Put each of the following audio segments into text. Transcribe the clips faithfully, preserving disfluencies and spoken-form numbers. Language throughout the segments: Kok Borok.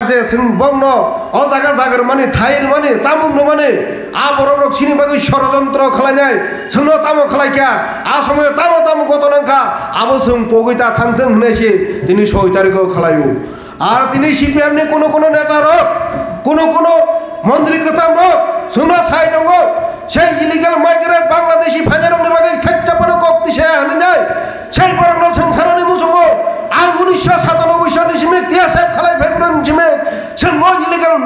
je chwng bokno o jaga jaga rwmani, thai rwmani, chamung rwmani, a borok rok chini bagwi sorojontro khlainai, chwngno tamo khlaikha, a somoyo tamo tamo goto nangkha, abo chwng pogwi ta thangthwng hwnwi se tini soi tarikho khlaio. Ar tini C P M ni kuno kuno neta rok, kuno kuno montri kwcham rok chwngno sai tongo, sei illegal migrant Bangladeshi phainairokni bagwi thekcha phano kok tisa hwnwi nai. Sei borokno chwng sanani muchungo, ang unisho satanoboi sonni simi T S F khalai phaibrwni simi chwng o illegal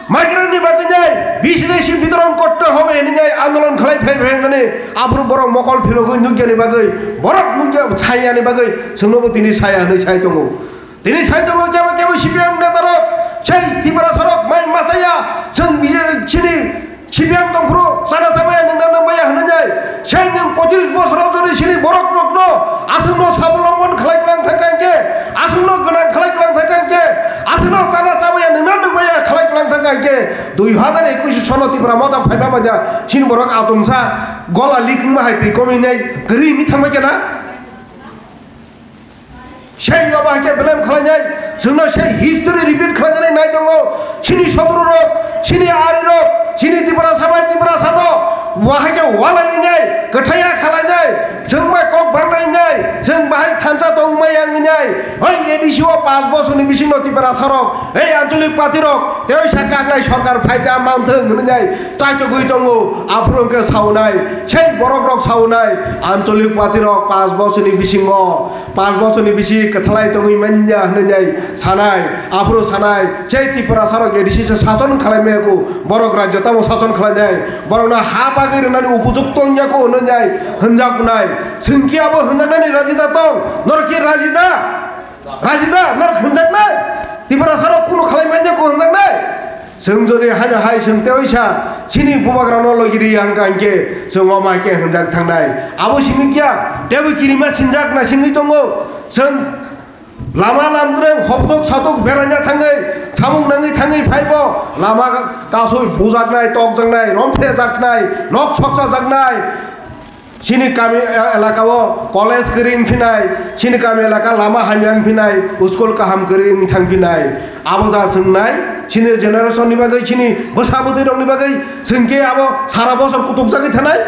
migrant ni bagwi nai B C D C bitoron korte hobe hwnwi nai andolon khalai phai phai mani aphuru borok mokol philogwi nukyani bagwi borok nukya sayani bagwi chwngnobo tini saya hwnwi sai tongo. Tini sai tongo kebo kebo C P M neta rok, sei Tiprasa rok mai machaya, chwng bije chini C P M tongphuru chana chabaya nungna nungmaya hwnwi nai. Sei nwng poitrish bosor joni chini borok rokno aswkno sabolomon khlai klang thangkha hinkhe, aswkno gwnang khlai klang thangkha hinkhe, aswkno chana chabaya nungna nungmaya khlai klang thangkha hinkhe, dui hazar ekush sono Tipra Motha phaima manya chini borok atomsa gola lik wngma hai twi komwi nai kwrwi wngwi thangbai khe na? Sei obo hai khe blame khlainai, chwngno sei history repeat khlainani nai tongo. Chini sotro rok, chini ari rok, chini Tiprasa bai Tiprasa no wahai khe walai rinai, kwthaiya khalainai, chwng bai kok bangnai wngnai, chwng bahai thansa tongmaya wngnai. Oi A D C o panch bosorni bisingo Tiprasa rok, ei ancholik party rok, tei sa kaklai sorkar phaida manthwng hwnwi nai chaitogwi tongo. Aphuru hwnkhe saunai, sei borok rok saunai, ancholik party rok panch bosorni bisingo Panch bosorni bisi kwthalai tongwi manya hwnwi nai sanai, aphuru sanai, sei Tiprasa rok A D C se sason khlai maya kho, borok rajyo tamo sason khlai nai, borokno ha bagwi rwnani upojukto wngya kho hwnwi nai hwnjak nai. Chwng khe abo hwnjaknani raji da tong, norok khe raji da? Raji da? Norok hwnjaknai? Tiprasa rok kunu khlai manya kho hwnjaknai? Chwng jodi haino hai chwng tei oisa chini bubagrano logi ri ya hwnkha hinkhe chwng omo hai khe hwnjak thangnai. Abo simi kya? Teibo kirima sinjak na singwi tongo. Chwng lama lamdrwng hopdok satok beraina thangwi samung nangwi thangwi phaibo lama kasui bujaknai, tokjaknai, romphrejaknai, nok soksajaknai. Chini kami e-, elaka o college kwrwi wng phinai, chini kami elaka lama hamya wng phinai, school kaham kwrwi wng thang phinai. Abo da chwng nai, chini generation ni bagwi, chini bwsa bwtwi rok ni bagwi chwng khe abo sara bosor kutuk jagwi thanai.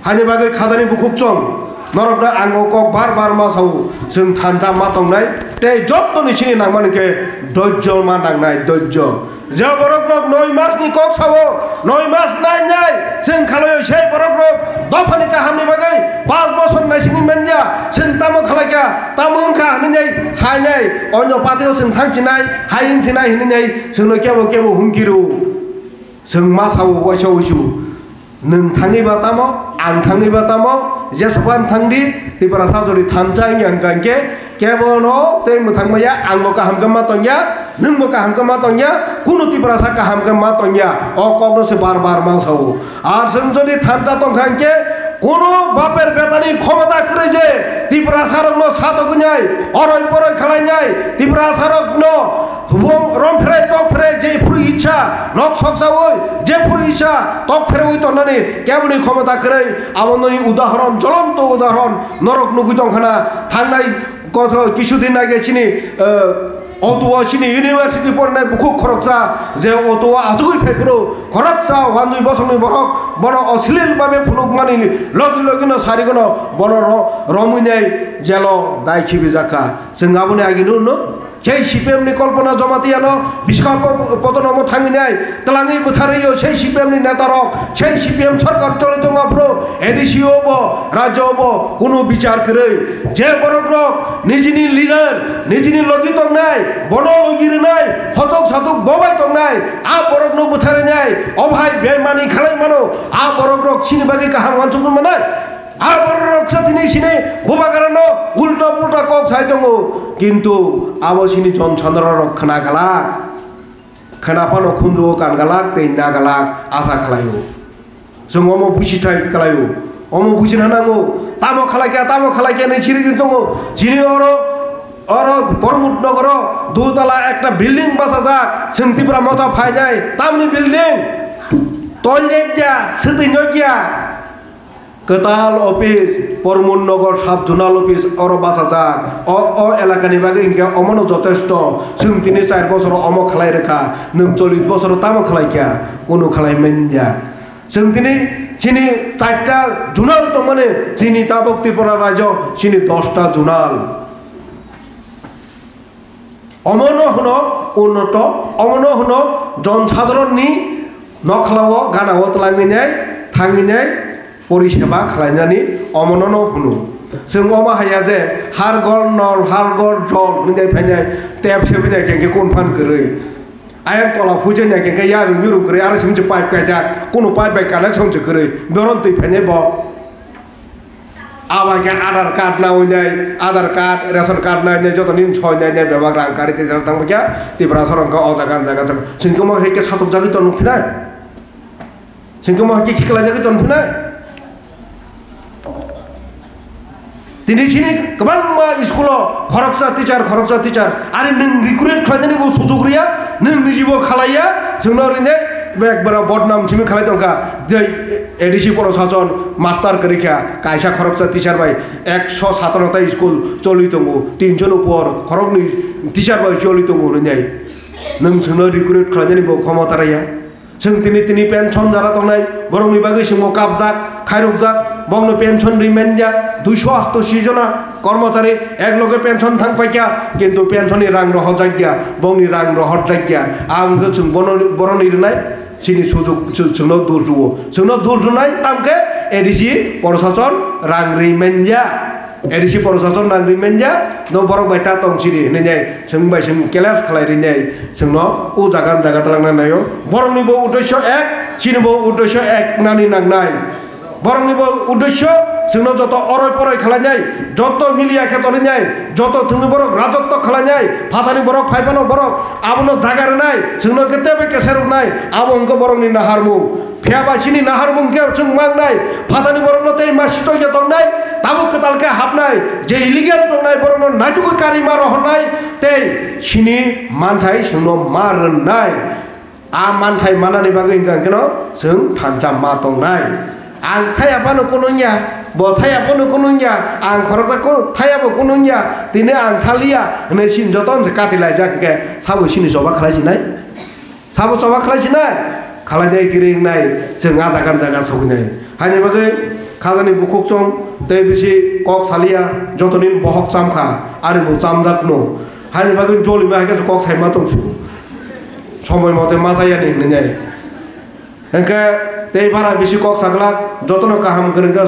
Hani bagwi khajani bukhuk chwng norok no ang o kok bar bar ma sao, chwng thansa ma tongnai, tei jottoni chini nangmani khe doijjo ma nangnai, doijjo. Je borok rok noi mas ni kok sao, noi mas nai nai, chwng khalai sei borok rok dophani kaham ni bagwi panch bosor naisingwi manya, chwng tamo khalai kha, tamo wng kha hwnwi nai sai nai, onyo party o chwng thang chinai, hai wng chinai hwnwi nai, chwng no kebo kebo humki rw, chwng ma sao waisa uisu. Nwng thangwi ba tamo, ang thangwi ba tamo, jesapan thang di, Tiprasa jodi thansa wngya hwnkha hinkhe, kebo no tei mwthang maya, ang bo kaham khe ma tongya, nwng bo kaham khe ma tongya, kunu Tiprasa kaham khe ma tongya, o kok no se bar bar ma sao. Ar chwng jodi thansa tongkha hinkhe, kunu baper betani khomota kwrwi je Tiprasa rok no satogwi nai, oroi poroi khalai nai, Tiprasa rok no Bo romphre, tokphre, jephru icha, nok soksaui, jephru icha, tokphreui tongnani keboni khomota kwrwi, abo nini udahoron, jolonto udahoron, norok nugui tongkhana, thangnai kotho kisu din age chini, eh, auto o chini university porinai bukhuk khoroksa, je auto o achugui phaiphuru, khoroksa, wanjui bosongni borok, bono oslil babe phunukmani logi logi no sarigono, bono ro-, romui nai jelo dai khibijakha. Chwng aboni age nuk nuk. Sei C P M ni Kalpana Jamatia no Bishka po-, potono omo thangwi nai twlangwi bwtharwi o sei C P M ni neta rok, sei C P M sarkar choli tongo aphuru A D C o bo, rajyo o bo kunu bichar kwrwi. Je borok rok nijini leader, nijini logi tongnai, bono logi rwnai, hotok satok bobai tongnai, a borok no bwtharwi nai, o bhai bemani khalai mano, a borok rok chini bagwi kaham uansukwi manai. A borok sa tini sini bubagrano ulta pulta kok sai tongo, kintu abo sini jon sandrarok khna galak, khna phano khunjugo kan galak tei na galak asa khlaio. Chwng omo buchi thai khlaio, omo buchina nango, tamo khlai kha, tamo khlai kha hinwi siri tongo. Chini oro, oro Bormut nogoro dutala ekta building bachajak, chwng Tipra Motha phainai, tamni building? Toilet ya, swtwi nok ya. Kwtal office, Pormon Nagar sub zonal office oro bachajak. O, o elakani bagwi hinkhe omono jotesto. Chwng tini char bosoro omo khlai rwkha, nwng chollish bosoro tamo khlai kha? Kunu khlai manya. Chwng tini chini charta zonal tongmani, chini tabuk Tripura rajyo chini dosta zonal. Omono hwno unnoto, omono hwno jon sadharonni nokhlao ganao twlangwi nai, thangwi nai, poriseba khlainani omonono hwno. Chwng omo haiya je har ghor nol, har ghor jol hwnwi nai phainai, tep sebwi nai khe khe kun phan kwrwi. Ayang tola phuijak nai khe khe yarung yurung kwrwi, aro simi se pipe kaijak, kunu pipe bai connection se kwrwi, boron twi phainai bo. Abo hai khe Aadhaar card nawi nai, Aadhaar card, ration card nai nai, joto nini soi nai nai, bebak rang kari tei jala tang bokya, Tripura sorong khe o jaga, jaga, jaga. Singkhe mo hai khe satok jagwi tong phinai? Singkhe mo hai khe khiklai jagwi tong phinai? Tini sini kwbangma school o khoroksa teacher, khoroksa teacher, ari nwng recruit khlainani bo sujok riya, nwng nijibo khalaiya, chwngno rine bek bara bodnam simi khalai tongkha. Jai A D C prosason master kwrwi kha, kaisa khoroksa teacher bai ekso satano ta school choli tongo, tinjon upor khoroknwi teacher bai choli tongo hwnwi nai. Nwng chwngno recruit khlainani bo khomota rwya. Chwng tini tini pension jara tongnai, borokni bagwi chwngbo kapjak, khairokjak, bongno pension ri manya, duiso astosi jona kormochari ek loge pension thang paikha, kintu pension ni rang rohorjakya, bongni rang rohorjakya. Ang khe chwng bono, boroni rwnai, Chini sujuk chu-, chwngno dur rwo. Chwngno dur rwnai tamkhe A D C prosason rang ri manya. A D C prosason rang ri manya. No borok bai ta tong chini hinwi nai. Chwng bai chwng collapse khlai ri nai. Chwngno o jaga jaga twlangna naio. Borokni bo uddesho ek, chini bo uddesho ek nani nangnai. Borokni bo uddesho chwngno joto oroi poroi khlainai, joto miliya khe tolinai, joto thwngwi borok rajotto khlainai, phatani borok phaiphano borok abono jaga rwnai, chwngno khe teibo kesa rwnai, abo wngkha borokni naharmung. Phiya ba chini naharmung khe chwng mangnai, phatani borokno tei ma sitokya tongnai, tabuk kwtal khe hapnai, je illegal tongnai borokno naitugwi karwi ma rohornai, tei chini manthai chwngno ma rwnai. A manthai manani bagwi hwnkha hwnkhe no chwng thansa ma tongnai. Ang thaya phano kunu wngya, bo thaya phano kunu wngya, ang khoroksa kunu thaya bo kunu wngya, tini ang thaliya hwnwi chini joto se kati laijak hwnkhe sabo chini choba khlai sinai? Sabo choba khlai sinai? Khlai dai kiri wngnai chwng a jaga jaga sogwi nai. Haini bagwi khajani bukhuk chong tei bisi kok saliya, jotoni bohok chamkha, ani bo chamjak no. Haini bagwi jolima hai khe kok saima tongsu. Somoi mote ma chayani hinwi nai. Hwnkhe tei bara bisi kok saglak, jotono kaham kwrwngkha.